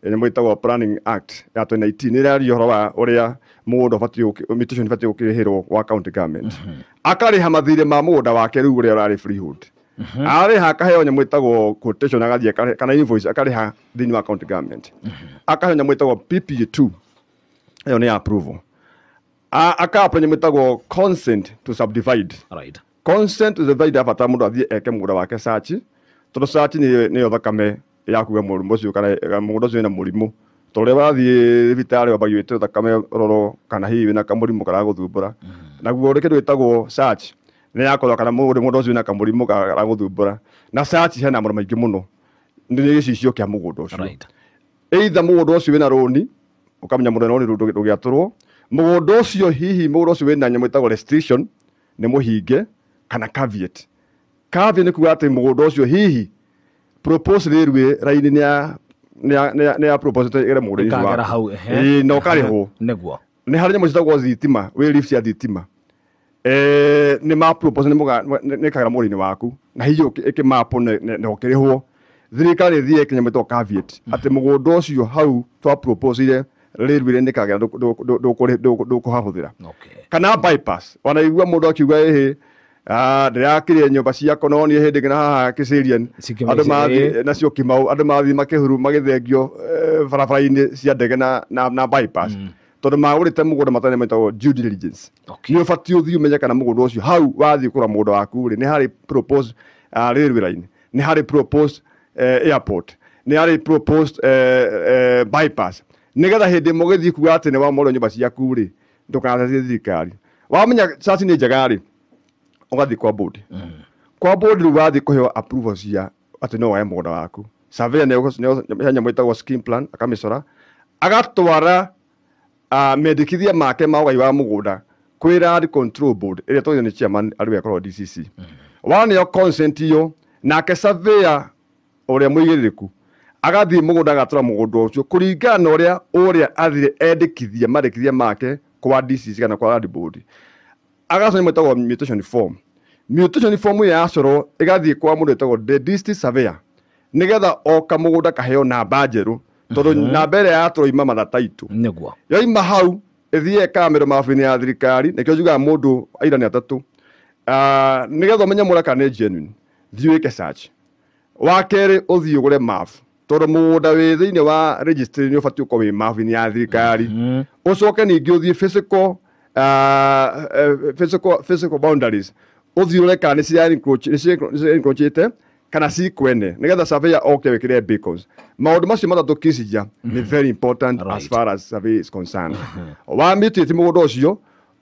Nyamũ ĩtagwo Planning Act ya 2019 ĩraria ũhoro wa ũrĩa mũgũnda ũbatiĩ mutation ĩbatiĩ gũkĩrĩhĩrwo wa county government. Akarĩha mathirĩ ma mũgũnda wake rĩu ũrĩa ũrarĩ freehold. Arĩha akaheo nyamũ ĩtagwo quotation, agathiĩ kana invoice, akarĩha thĩinĩ wa county government. Akaheo nyamũ ĩtagwo PPA2, ĩyo nĩ ya approval. Aka-apply nyamũ ĩtagwo consent to subdivide. Consent to divide abata mũndũ athiĩ eke mũgũnda wake search, tondũ search nĩyo thakame ya kuga mũrimũ ũcio kana mũgũnda ũcio wĩna mũrimũ. Tondũ ũrĩa wathiĩ thibitarĩ wambagia wĩtwo thakame ũrorwo kana hihi wĩna kamũrimũ karagũthumbũra. Naguo kĩndũ gĩtagwo search nĩ ya kũrora kana mũgũnda ũcio wĩna kamũrimũ karagũthumbũra. Na search hena maũndũ maingĩ mũno, nĩ gĩcicio kĩa mũgũnda ũcio. Either mũgũnda ũcio wĩna rũni, ũkamenya mũgũnda rũni ndũgĩatũrwo mũgũnda ũcio, hihi mũgũnda ũcio wĩna nyamũ ĩtagwo restriction, nĩ mũhinge, kana caveat. Caveat nĩ kuga atĩ mũgũnda ũcio hihi propose railway line nĩ ya propose ĩgere mũgũnda-inĩ ũcio Ĩkagera waku. hau, ehe. Ĩĩ, na ũkarĩhwo. Nĩ harĩ nyamũ ciĩtagwo thitima, wĩ lift cia thitima, nĩ ma propose nĩ mũga nĩ kagera mũgũnda-inĩ waku, na hihi ĩkĩmapwo na ũkĩrĩhwo. Thirikari ĩthiĩ ĩke nyamũ ĩtagwo caveat atĩ mũgũnda ũcio hau twa propose railway nĩ kagera, ndũkũhahũthĩra. Kana bypass. Wanaigua mũndũ akiuga, ĩhĩ, ndĩrakire nyũmba ciakwa, no niĩ hĩndĩ ĩngĩ haha Kiserian andũ mathiĩ nacio Kimau, andũ mathiĩ makĩhuru magĩthengio barabara-inĩ cia ndege na bypass, tondũ magũrĩte mũgũnda matarĩ metagwo due diligence. Nĩ ũbatiĩ ũthiĩ ũmenye kana mũgũnda ũcio hau wathiĩ kũgũra mũgũnda waku rĩ, nĩ harĩ proposed railway line, nĩ harĩ proposed airport, nĩ harĩ proposed bypass, nĩgetha hĩndĩ ĩmwe ũgĩthiĩ kuga atĩ nĩ wamorwo nyũmba ciaku rĩ, ndũkanatetie thirikari. Wamenya search nĩ njega rĩ, ũgathiĩ kwa board. Kwa board rĩu wathiĩ kũheo approval cia atĩ no woe mũgũnda waku. Surveyor nĩ nyamũ ĩtagwo scheme plan, akamĩcora, agatwara mendekithia make ma ũgai wa mũgũnda kwĩ Land Control Board ĩrĩa tũgĩo nĩ chairman arĩ we akoragwo DCC. Waneo consent iyo, nake surveyor ũrĩa mũigĩrĩrĩku agathiĩ mũgũnda, agatũra mũgũnda ũcio kũringana na ũrĩa athire endekithia mandekithia make kwa DCC kana kwa Land Board. Agacoka mwĩtagwo mutation form. Mutation form ĩyo yacorwo ĩgathiĩ kwa mũndũ wĩtagwo the district surveyor, nĩgetha oka mũgũnda kaheo namba njerũ, tondũ namba ĩrĩa yatũrwo ima mathataitũ. Yoima hau ĩthiĩ ĩkamĩrwo mabu-inĩ ya thirikari. Nĩkĩo njugaga mũndũ aira nĩ atatũ. Nĩgetha ũmenye mũra kana nĩ genuine, thiĩ wĩke search. Wa kerĩ, ũthiĩ ũgũre map, tondũ mũgũnda wĩ thĩinĩ wa registry nĩ ũbatiĩ ũkorwo wĩ mabu-inĩ ya thirikari. Ũcoke ningĩ ũthiĩ physical boundaries, ũthiĩ ũrore kana nĩ encroachĩte kana cikwene, nĩgetha surveyor oke wĩkĩre beacons. Maũndũ macio matatũ kicija nĩ very important as far as survey is concerned. Wa mutate mũgũnda ũcio,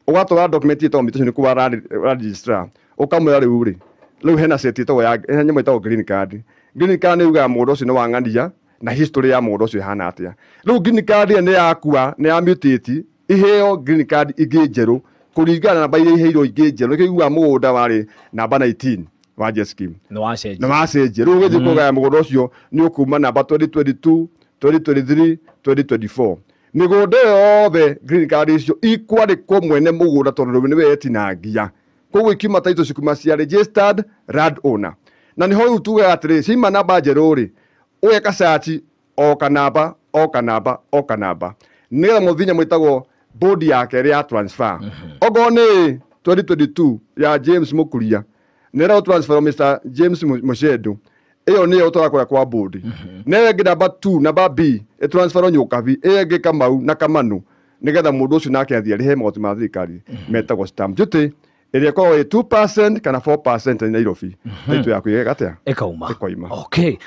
ũgatwara document ĩtagwo mutation kwa land registrar, ũkamwĩra rĩu rĩ, rĩu hena set ĩtagwo ya hena nyamũ ĩtagwo green card. Green card nĩ yugaga mũgũnda ũcio nĩ wa ng'ania na history ya mũgũnda ũcio ĩhana atĩa. Rĩu green card ĩyo nĩ yakua, nĩ ya mutate, iheo green card ingĩ njerũ kũringana na namba iria iheirwo ingĩ njerũ. Nĩkĩo iguaga mũgũnda warĩ namba 19 wa J scheme Nĩ wacenjia. Nĩ wacenjia. Rĩu ũgĩthiĩ kũgaya mũgũnda ũcio nĩ ũkuma namba 2022, 2023, 2024. Mĩgũnda ĩyo yothe green card icio ikwandĩkwo mwene mũgũnda, tondũ rĩu nĩwe etinangia. Koguo ikiuma title cikuma cia registered land owner, na nĩho rĩu tugaga atĩrĩ, ciaima namba njerũ rĩ, ũgeka search o kanamba o kanamba o kanamba, nĩgetha mũthiĩ nyamũ ĩtagwo board ya kerĩ ya transfer. Okorwo nĩ 2022 ya James Mukuria nĩ ĩragũ transfer Mr James Muchendu, ĩyo nĩyo ũtwara kwa board. Na ĩyo ĩngĩ namba 2, namba B, ĩtransferwo Nyũkabi, ĩyo ĩngĩ Kamau na Kamanu, nĩgetha mũndũ ũcio nake athiĩ arĩhe magoti ma thirikari metagwo stamp duty, ĩrĩa ĩkoragwo ĩ 2% kana 4% nĩ Nairobi. Title yaku ĩgeka atĩa? Ĩkauma. Ĩkoima. Okay.